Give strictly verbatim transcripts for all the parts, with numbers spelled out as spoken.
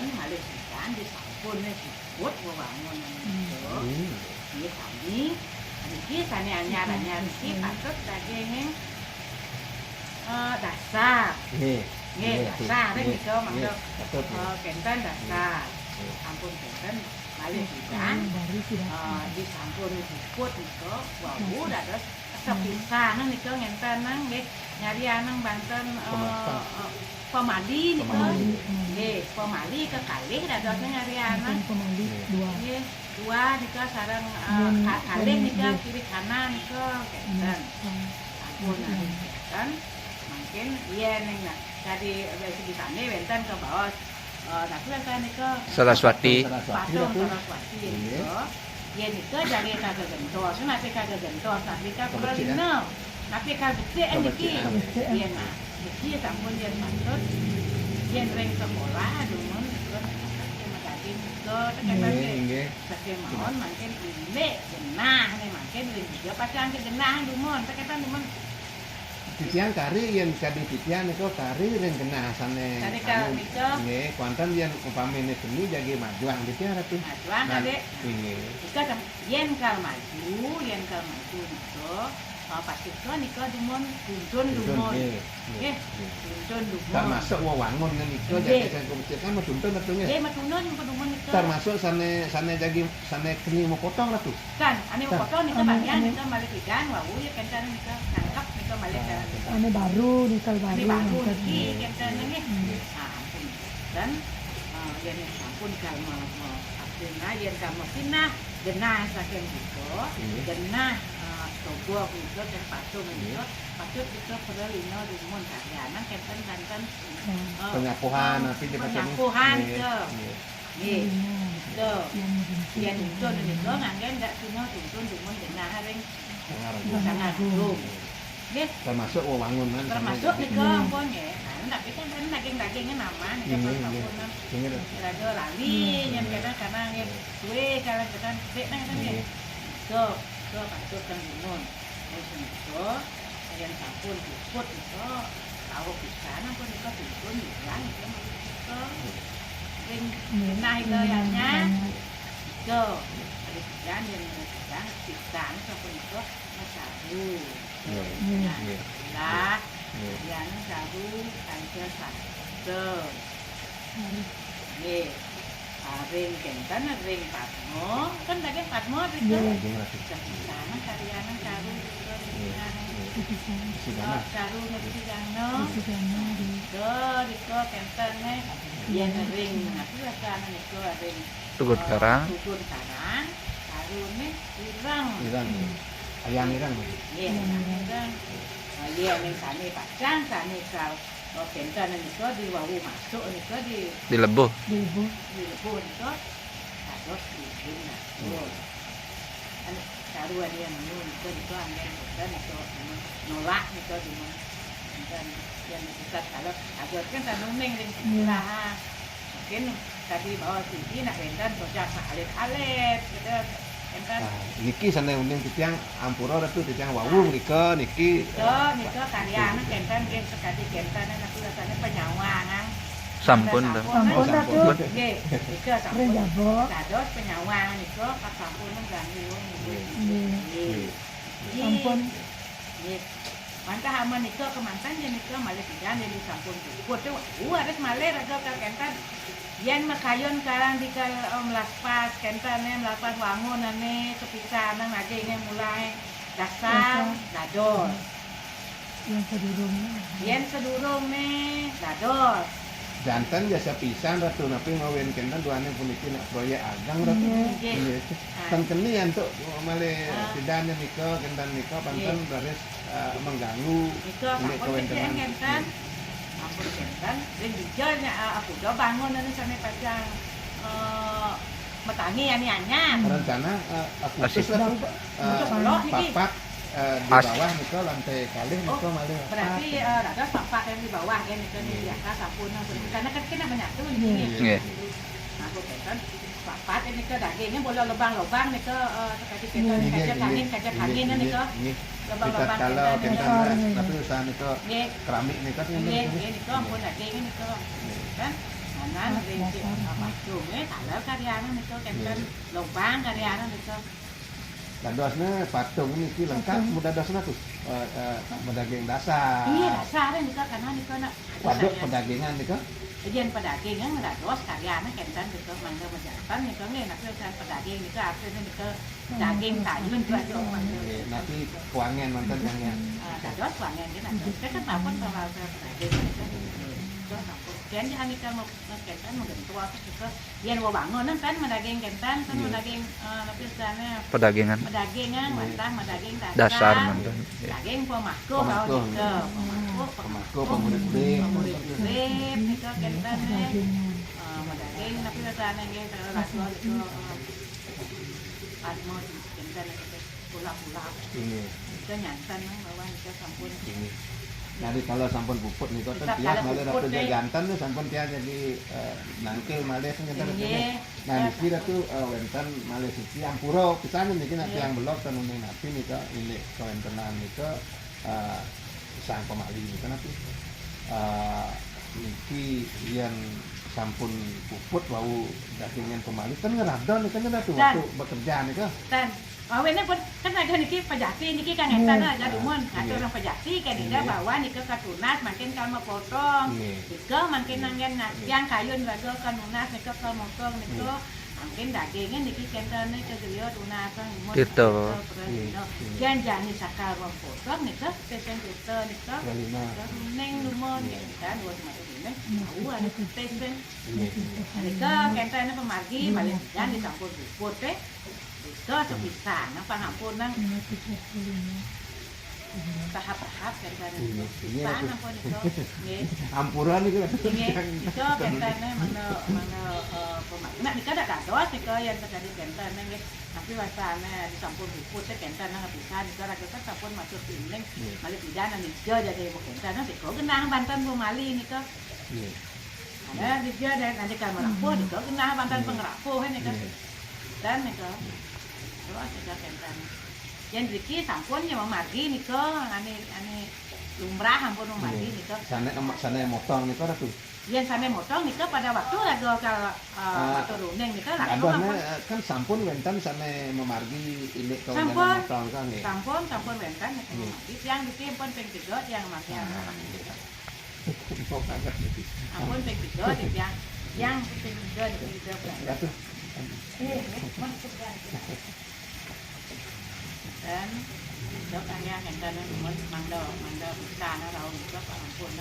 Malih pisan disampun sikut wewangunan niki. Hmm. Nggih sami. Niki sané anyar-anyar niki patut daging eh, dasar. Nggih. Nggih, nggih, dasar nggih, nika nggih, mangda patut, nggih. Eh, kénten dasar. Nggih. Ampun kénten malih pisan. Eh, disampun sikut nika wau dados sepisan nika ngénten nggih nyarianang banten, eh, eh, pemali nika. Pemali. Nggih, pemali kekalih dadosnya nyarianang. Pemali dua. Nggih, dua nika sareng, eh, ka-, kalih nika kiri kanan nika kénten. Ampun, kan? Mangkin yén ning nah, tadi wis ditandai wénten kabaos, eh, napi wénten nika? Saraswati. Patung Saraswati nika. Yén nika jagi kagak gentos, napi kagak gentos, napi kagak pralina, napi kagak becik niki. Yén nah, niki sampun yén patut, yén ring sekolah dumun nika, yén magadi nika, tekan nggih. Saking mawon mangkin indik genah nih mangkin ring dija pacang kegenah dumun, tekan dumun. Titiang kari yén kadi titiang nika kari ring genah sané anu, nika. Nggih, kuanten yén upamine seni jagi majuang titiang Ratu. Majuang, nah, Adik. Nggih. Nika sam-, yén kal maju, yén kal maju nika, eh, pastika nika dumun tuntun dumun. Nggih, nggih. Nggih, tuntun dumun. Termasuk wewangun nika jagi sané kecil kan matuntun Ratu nggih. Nggih, matuntun dumun nika. Termasuk sané, sané jagi sané keni mapotong Ratu. Kan, ané mapotong nika bagian nika malih pidan wau ya kénten nika nangkep nika malih kan. Ané baru nika. Ané baru niki kénten nggih. Nah, ampun. Dan eh, yén sampun kal ma-, ma-, ampun nah, yén kal masinah genah saking buka, genah eh, togog nika teh patung nika, patut nika pralina dumun karyanan kénten danten eh, penyapuhan, eh, napi di patung. Penyapuhan nika. Nggih. Nggih. Nika. Yén tuntun nika nganggén dak sina tuntun dumun genah ring Sanggar Agung. Nggih. Termasuk wewangunan. Termasuk nika ampun nggih. Nah, tapi kan kan daging-dagingnya nama nika. Nggih, nggih. Nggih. Rada lali nyen kadang-kadang nggih. Suwe kadang-kadang dek nang nggih. Nggih. Nika, nika patut kang dumun. Wis nika, yén sampun puput nika, tau pisan ampun nika tuntun ilang nika malih nika. Ring genah nika yanya. Nika, malih pisan yén malih pisan pisan sampun nika macaru. Nggih. Nah, nggih. Lah, nggih. Yén caru kanca saksa. Nggih. Ah, ring kénten, ring Padma. Kan daging Padma, ring. Nggih. Daging Ratu. Sana karyanan caru, ring. Nggih. Nggih. Caru Nursidana. Nursidana, nggih. Nika, nika kénten, nggih. Yén ring, napi rasane nika, ring, Tugun eh, Karang. Tugun Karang. Caru nih, ireng. Ireng. Ayam ireng. Nggih, ayam ireng. Oh, iya, ning sane pacang, sane kal-, oh, kénten nika di wau masuk nika di Di lebuh. Di lebuh. Di lebuh nika dados izin masuk. Anu, karuan yang anu nika, nika anggen kénten nika nolak nika dumun. Kénten yang pusat kalau ajar kan sanuning ring kelurahan. Mungkin tadi bawa siji nak kénten kerja alit-alit gitu. Kénten. Nah, niki sane uning titiang ampura Ratu titiang wau mrika niki. Nika, nika karyané kénten nggih sakadi kénten aku rasane penyawangan. Sampun, sampun, sampun, Ratu. Nggih, nika sampun. Dados penyawang nika kasampun mengganggu. Nggih. Nggih. Sampun. Nggih. Mantah amun nika kemanten yen nika malih pidan yen disampun puput tu, uh, harus malih raga ka kenten. Yen makayun karang dikal, eh, melaspas kenten, eh, melaspas wangun ane kepisan nang naging, eh, mulai dasar. Dasar. Dador. Yang sedurungnya. Yen sedurung ne dador. Janten jasa pisan Ratu napi ngawin kenten duane puniki nak proyek ageng Ratu. Nggih. Nggih. Ah. Ten keni antuk malih pidan nika kenten nika panten baris, eh, mengganggu. Nika indik sampun kawin kecil tenan. Kenten. Ampun kenten. Ring dija nya, eh, aku do bangun anu sami pacang, eh, metangi ani anyar. Rencana, eh, Agustus Ratu, eh, papat, eh, di bawah nika lantai kalih nika malih papat. Berarti, eh, raga papat yang di bawah ya nika di atas sampun karena kan kena menyatu ini. Nggih. Nah, aku kenten. Papat nika dagingnya bola lubang-lubang nika, eh, sekadi kita nih, kaca kangin, kaca kangin nika. Nggih. Lubang-lubang kita kenten, tapi usaha nika keramik nika. Nggih, nggih, nika ampun daging nika. Kan? Kanan ring, ah, patung, eh, taler karyané nika kénten, lobang karyané nika. Dadosné patung niki lengkap, dadosné tuh, eh, eh, madaging dasar. Iya, dasar nika, karena nika nak. Waduk padagingan nika? Yén padagingan dados karyané kénten nika, mangda majanten nika nggih, napi urusan padaging nika, artiné nika daging kayun tuh aja mangda. Nggih, napi kuangen manten kang ya? Ah, dados kuangen nggih, dados. Saya kan sampun bahwa padaging nika. Terus sampun. Yén anika mau kénten mangda tua nika. Yén wewangunan kan madaging kénten, kan madaging, eh, napi urusané? Padagingan. Padagingan, wantah madaging dasar. Dasar manten. Daging pamakuh, pamakuh, nika, pamakuh, pamakuh, pamurip-urip. Pamurip-urip nika kénten, eh. Eh, madaging napi urusané nggih, raga nika, eh, padma kénten nika. Pula-pula. Inggih. Nika nyanten, bahwa nika sampun. Inggih. Nah, rikala sampun puput nika, ten tiang malih puput, Ratu Jaganten nih, sampun tiang jadi, eh, nangkil malih, ten. Inggih. Nah, niki Ratu, eh, wénten malih siki ampura pisan niki, nah, tiang belog ten uning napi nika, indik kawéntenan nika, eh, sang pamali nika napi. Eh, niki yén sampun puput wau dagingin pamali, ten ngrada nika, ten Ratu, waktu bekerja nika. Ten. Awiné pun kan ada niki pejati niki kan éta ada dumun. Ada orang pejati kan ida bawa nika katunas mangkin kal mapotong. Nika mangkin nanggén tiang kayun raga kal nunas nika kal motong nika. Mangkin dagingé niki kénten nika geliat tunas dumun. Gitu. Yén jani sakal mapotong nika pesen kita nika. Kuning dumun nika dua sembilan kuning. Tahu ada pesen. Nika kénten pamargi malih pidan disampun puput téh. Nika sepisan, napa ampun nang tahap-tahap kan bareng. Iya, pisan ampun nika. Nggih. Ampura nika. Nggih, nika kénten mangda, mangda, eh, pema-, nah, nika dak dados nika yén sakadi kénten nggih. Tapi wasané disampun puput téh kénten nang pisan nika raga kan sampun matur pining. Nggih. Malih pidan nika jadi kénten nika genah banten pamali nika. Nggih. Ada dija dan ada kan merapuh nika genah banten pangerapuh nika. Nggih. Dan nika. Terus nika kénten. Yén riki sampun nya mamargi nika, ané, ané lumrah ampun mamargi nika. Sané em-, sané motong nika, Ratu? Yén sané motong nika pada waktu raga kal, eh, matur uning nika langsung ampun. Kan sampun wénten sané mamargi indik kawéntenan motong nika nggih. Sampun, sampun wénten nika mamargi. Tiang niki ampun ping tiga tiang mamargi. Ampun ping tiga di tiang. Tiang ping tiga di tiga. Ratu. Eh, eh, masuk ya. Dan dok ayah yang dalam rumah mangda, mangda bukan rau juga ampun.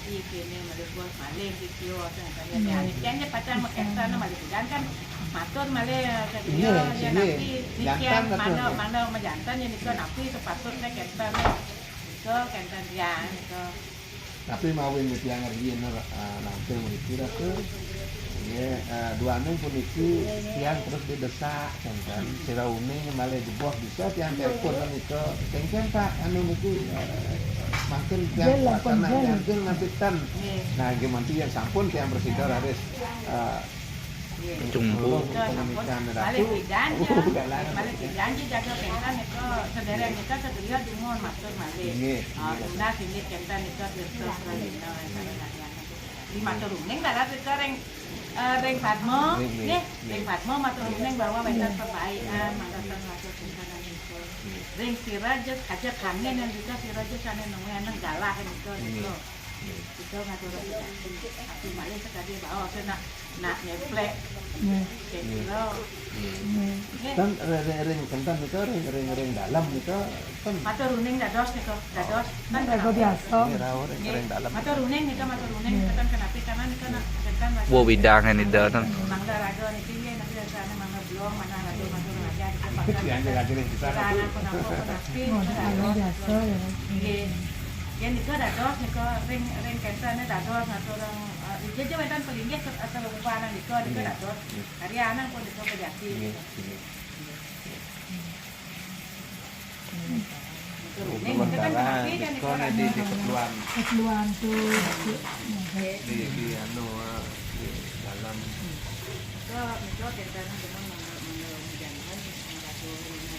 Iki ni malih buat malih di kio tengah tadi ada anak yang dia pacang makénten malih bukan kan matur malih ke dia. Iya, ya, iya. Napi ni kian mangda, mangda majanten yang itu napi sepatutnya kénten. Itu kénten tiang itu. Tapi mawi tiang riin, eh, nangkil mriki, Ratu. Nggih, eh, duaning puniki tiang terus didesak, kénten. Sira uning malih jebos bisa tiang telepon menika. Kéngkén, Pak, anu niki, eh, mangkin tiang nggih, lampun nganggil napi ten. Nggih. Nah, nggih, mantu yang sampun tiang prasida raris, eh, Cumpu. Malih pidan, malih pidan jaga kénten nika, sedereng nika sedaya dumun matur malih. Nggih. Ah, tunas inggih kénten nika tirta pralina. Di matur uning darat nika ring, eh, ring Padma, nggih, ring Padma matur uning bahwa wénten pabaikan, mangga ten matur kénten nika. Ring sira jus aja kangen yang juga sira jus sané nemu eneng galah nika, nika. Kita ngatur aku malih sekadi bawa saya nak, nak ngeplek. Nggih. Kira. Nggih. Kan ring, ring, ring kénten nika ring, ring, ring dalem nika kan. Matur uning dados nika, dados. Kan raga biasa. Nggih, rauh ring, ring dalem. Matur uning nika, matur uning nika kan kenapi karena nika nak kénten raga. Wewidangan ida ten. Mangga raga niki nggih, napi dasarnya mangga belum, mana raga matur raga nika. Yang raga ning kita. Karena kenapa, kenapi, raga biasa ya. Nggih. Yén nika dados nika ring, ring kénten dados ngatur ring, eh, ija ja wénten pelinggih ke-, atau lumpanan nika, nika dados. Karya anak pun nika pejati. Nggih, nggih. Nika kan kenapi kan nika di, di keperluan. Keperluan tuh. Di, di anu, eh, di dalam. Nika, nika kénten demen mangga, mangga mujanten, mangga tuh, mangga.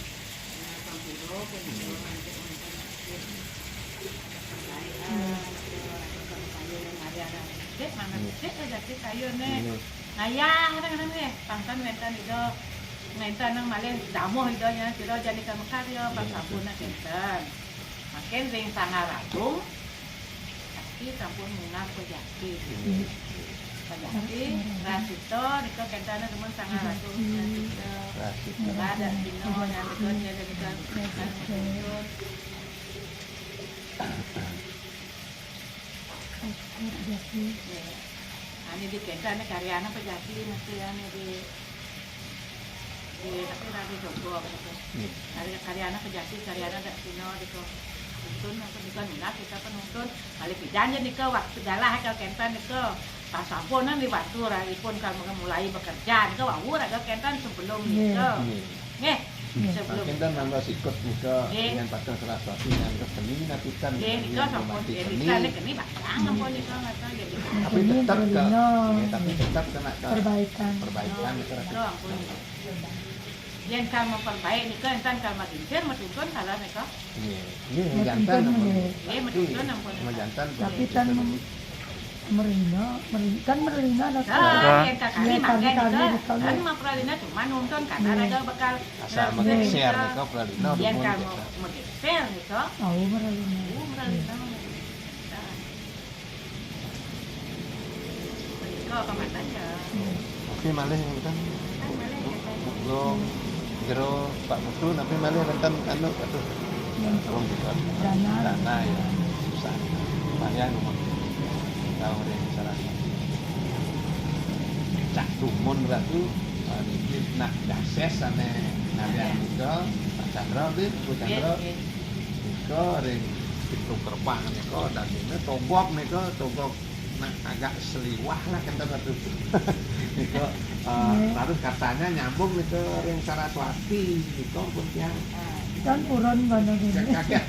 Nah, sampura punika mangke wonten masjid. Saya, saya yang Mariana. Cek mana? Jati kayuné. Ngayah kadang-kadang nggih, pang ten wénten Ida. Ngénten nang malih damuh Ida nya sira jani ka makarya, pang sampun kénten. Mangkin ring Sangaragung, jati sampun munggah pejati. Pejati, rasita, nika kénten demen Sangaragung, rasita. Rasita. Ada dina, yang nika, yang nika, yang nika. Ané di kénten, ané karyana pejati, mesti ané di, di, apa, di Jogo, gitu. Karya, karyana pejati, karyana dak Cina, gitu. Nuntun, apa, bukan minat, kita penuntun. Malih pidan ja nika, waktu galah, kalau kénten nika. Pas sampun, di waktu, ipun, kalau mulai bekerja, nika, wau, raga kénten sebelum nika. Nggih. Sebelum mangkin kan nambah sikut nika, nggih, yang pateng Saraswati nganggep keni napikan nggih, nika sampun, nggih, keni. Nika keni bakal ampun nika, nggih. Tapi tetap ke, nggih, tapi tetap kena ke perbaikan. Perbaikan nika. Nika ampun. Yén kal memperbaik nika, énten kal magingsir, matuntun kala nika. Nggih, nggih, majanten ampun. Nggih, matuntun ampun. Majanten. Tapi kan mem-, Merina, meri-, kan merina ada. Ah, yén kakali mangga kali nika, kan mapralina cuma nuntun karena ada bakal asal menggeser nika pralina. Yén kamu menggeser nika. Oh, meralina. Oh, meralina. Menika apa matanya? Oke, malih kan. Kan malih ya, kan. Belum. Jero Pak Putu, napi malih wénten anu, aduh. Belum buka. Dana. Dana ya. Susah. Lumayan rumah. Tahu deh, salah satu. Cak Dumun Ratu, ah, niki nak dases ané ngalian nika, Pak Chandra nggih, Bu Chandra. Nggih, nggih. Nika ring pintu gerbang nika, dagingnya togok nika, togok. Nah, agak seliwah lah kita batu. Nika, eh, terus katanya nyambung nika ring Saraswati, nika pun tiang. Kan purun kono kene. Kaget.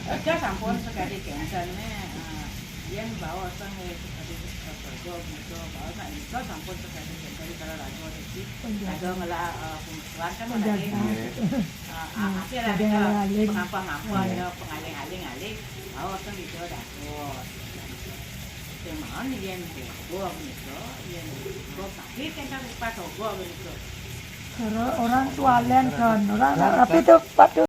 Nika sampun sekadi kénten né, eh, yén bawa sang, eh, sekadi, eh, kerja nika, bawa nak nika sampun sekadi kénten kalau raga rezeki. Ada ngelah, eh, pembusuan kan lagi. Nggih. Ah, ah, akhir ada pengampah-ngampah, ya, pengaling-aling-aling. Bawa sang nika dah. Wah, sing mawon yén bobo menika, yén bobo pahit kan rupa sobo menika. Cara orang tualen kan, orang tapi itu padu